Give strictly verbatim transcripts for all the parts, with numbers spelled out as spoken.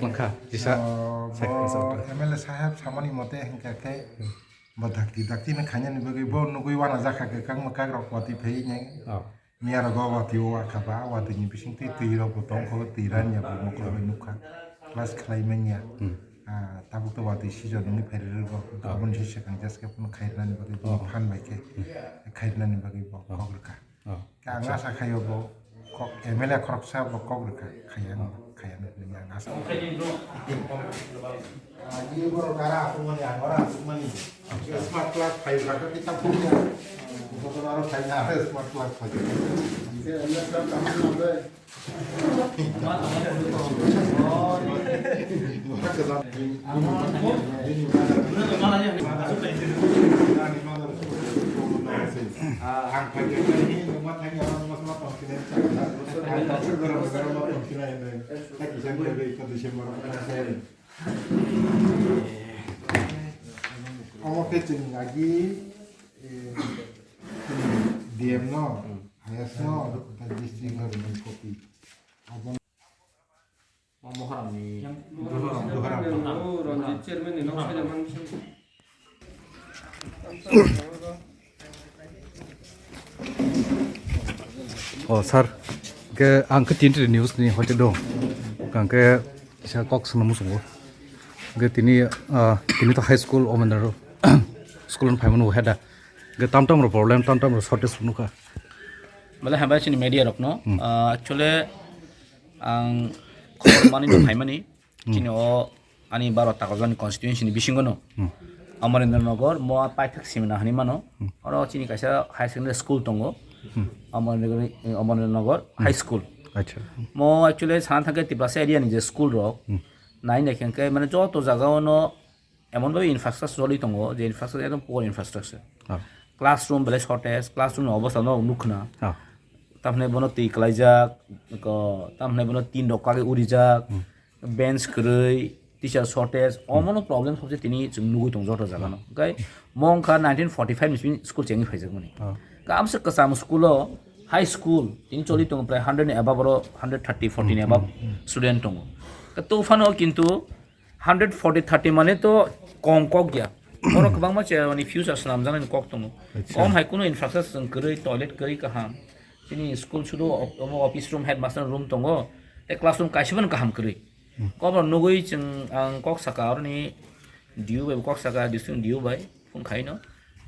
Langkha, jisa. Oh, bo M L A saheb samani mote hingka khe, bo dakti dakti no khainani bagwi bo nugwi wana jakha khe kangma kagrok watwi phai nai. Oh. Miya rogo watwi o akha ba, watwi ni bising twi twi rok bo tong kho, twi ran ya bo mokol bai nukha. Class khlai manya. Hmm. Ah, tabuk to watwi season wngwi phai rwgo. Oh. Aboni se swkang jas khe phano khairnani bagwi bo phan bai khe khairnani bagwi bo kok rwkha. Oh. Ang asa khaio bo kok M L A khoroksa bo kok rwkha, khaya, khaya hinwi ang asa. Ani borok dara asukmani, ang ora asukmani. Smart class five raka kita punya. Botor aro five na smart class five. Ini M L A sir kamu nang deh. Omo khe chwng agi, eh, D M no, highest no, district no rimani copy. Abo Mohorani. Mohorani. Chairman ni nok saida man. Oh, sir. Ke ang ke tini news ni hoite dong. Kang ke sa kok sana musungo. Ke tini, ah, tini to high school omen ro. School on phaimano heda. Ke tam tam ro problem, tam tam ro shortage nukha. Bale hambai chini media rok no. Hmm. Ah, actually, ang khobor mani no phaimani. Hmm. Chini o ani baro Takarjani constituency ni bisingo no. Hmm. Amarendra Nagar, mo paithak simina hani mano. Hmm. Oro chini kaisa high secondary school tongo. Hmm. Amarendra, Amarendra Nagar High School. Acha. Mo actually sana thangkhe Tiprasa area ni je school rok. Hmm. Nai nai khe mane joto jaga o no emon bhabe infrastructure choli tongo, je infrastructure ekdom poor infrastructure. Ah. Classroom belai shortage, classroom ni obostha no nukna. Ah. Tamhne bono twi kwlaijak, ko, tamhne bono tin rok kagwi urijak, Hmm. bench kwrwi, teacher shortage, Hmm. omono problem sabse tini chwng nugwi tongo joto jaga no. Hwnkhe mo wngkha nineteen forty five ni simi school chengwi phaijakmani. Ah. Kamse kwcham school o, high school, tini choli tongo prai hundred ni above oro, hundred thirty, forty ni Hmm, above hmm, hmm. student tongo. Ka to phano kintu hundred forty thirty mane to kom kok ya. Oro kwbangma cherani future swnamjaknai kok tongo. Acha. Kom hai kunu infrastructure chwng kwrwi, toilet kwrwi kaham. Chini school sudu op-, omo office room, headmaster room tongo. Tei classroom kaisa phano kaham kwrwi. Hmm. Kobor nugwi chwng ang kok saka oroni D U bai kok saka, district D U bai phone khaino.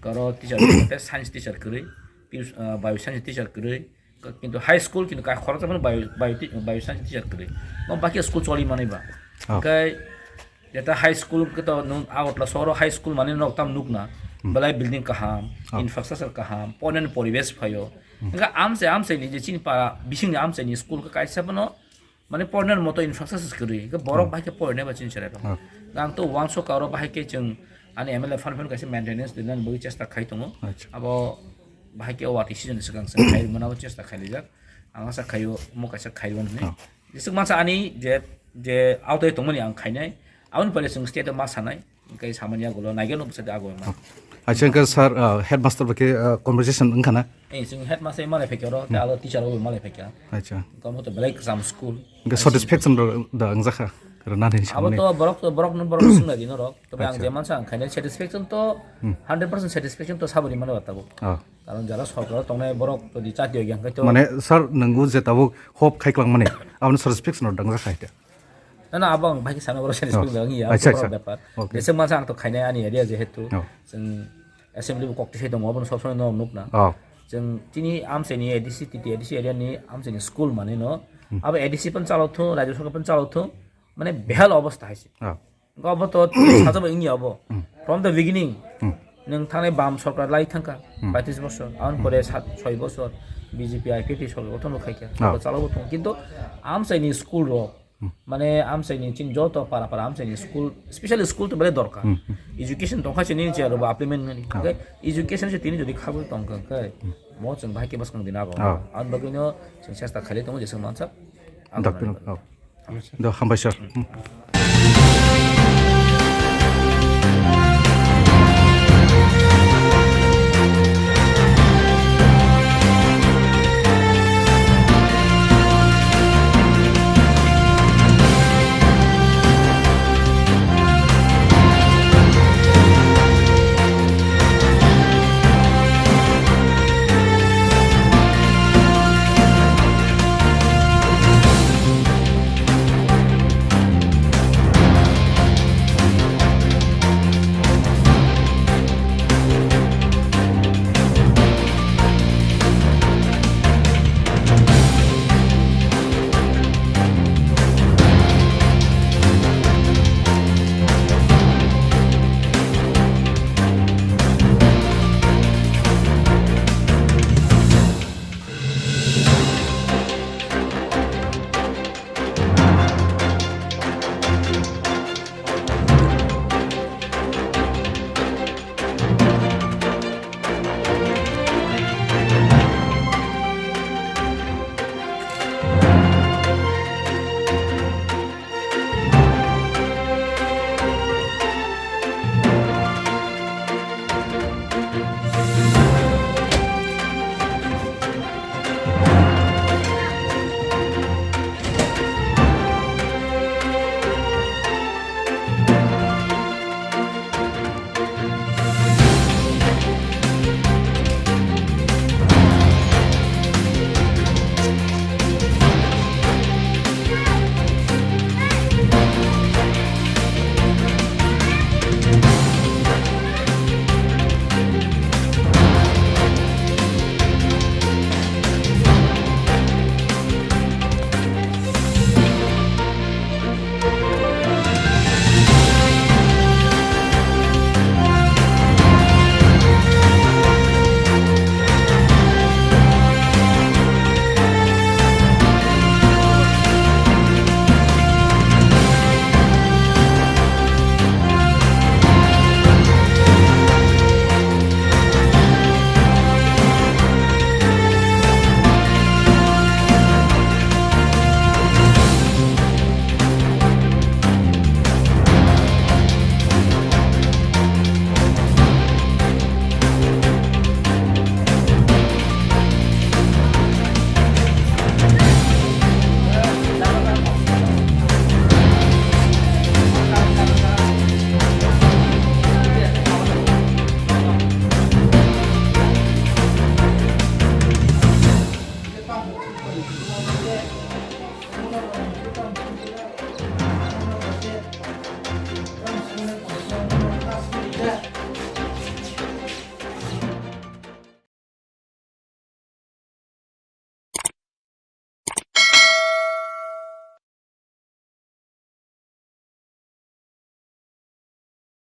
Karo teacher tei science teacher kwrwi, pis-, ah, bio science teacher kwrwi. Kintu high school kintu kai khoroksa phano bio, bio ti-, bio science teacher kwrwi. Mo bakhe school choli manwi ba. Oh. Kai jeta high school khe to nwng Agartala sohoro high school manwi nok tam nukna. Hmm. Belai building kaham, Oh. infrastructure kaham, pornani poribesh phaio. Hmm. Hwnkhe amchai, amchaini je chini para bisingni amchaini school khe kaisa phano mane pornani moto infrastructure kwrwi. Hwnkhe borok Hmm. bahai khe porinai ba chini chwrai rok. Oh. Ang to uansukha oro bahai khe chwng ani M L A fund phano kaisa maintenance rinani bagwi chesta khai tongo. Acha. Abo bahai khe o watwi season swkang se khai rwmani abo chesta khailaijak. Ang asa khaio omo kaisa khai rwmani hinwi. Oh. Jeswk mansa ani je, je auto tongmani ang khainai. Aboni pore chwng state o ma sanai. Hwnkhe samani agulo naigeno bwsadi ago ma. Oh. Acha, hwnkhe sir, uh, headmaster bai khe, uh, conversation wngkha na? Eh, chwng headmaster malai phaikhe oro, tei Hmm. alo teacher rok malai phaikha. Acha. Tamo to belai kwcham school. Hwnkhe satisfaction da wngjakha? Rwnani Abo samani. To borok to borok no borok swngna di norok. Tobe ang Acha. Je mansa ang khainai satisfaction to Hmm. hundred percent satisfaction to saboni mano tabuk. Oh. Karon jara sorkar tongnai borok jodi chati hoya hwnkhe to Mane sir, nwng je tabuk hope khai kwlangmani, aboni satisfaction rok dangjak hai te. Na, na, abo ang bahai sana borok satisfaction Oh. Wngya, Acha, borok acha. Bepar. Okay. Jeswk mansa ang to khainai ani area jehetu. Oh. Chwng assembly bo kok tisai tongo, abono sob somoi norok nukna. Oh. Chwng chini amchaini A D C, T T A D C area ni amchaini school mane no. Hmm. Abo A D C pon chalo thung, Rajya Sarkar pon chalo thung, mane behal obostha hai se. Oh. Obo to sajabo wngya obo. Hmm. From the beginning, Hmm. Nwng thangnai bam sorkar lai thangkha, Hmm. paitris bosor, aboni Hmm. pore sat, soi bosor, B J P I P F T sorkar gothono khaikha, Oh. sorkar chalo thung. Kintu amchaini school rok, Hmm. mane amchaini chini joto para para amchaini school, specially school to belai dorkar. Hmm. Education tongkha chini je aro ba implement nani. Oh. Okay? Education se tini jodi khabwi tongkha, okay? Hmm. Mo chwng bahai khe bwskang dina go. Oh. Aboni bagwi no chwng chesta khailai tongo jeswk mansa. Doctor, oh. Do, hambai sir. Hmm.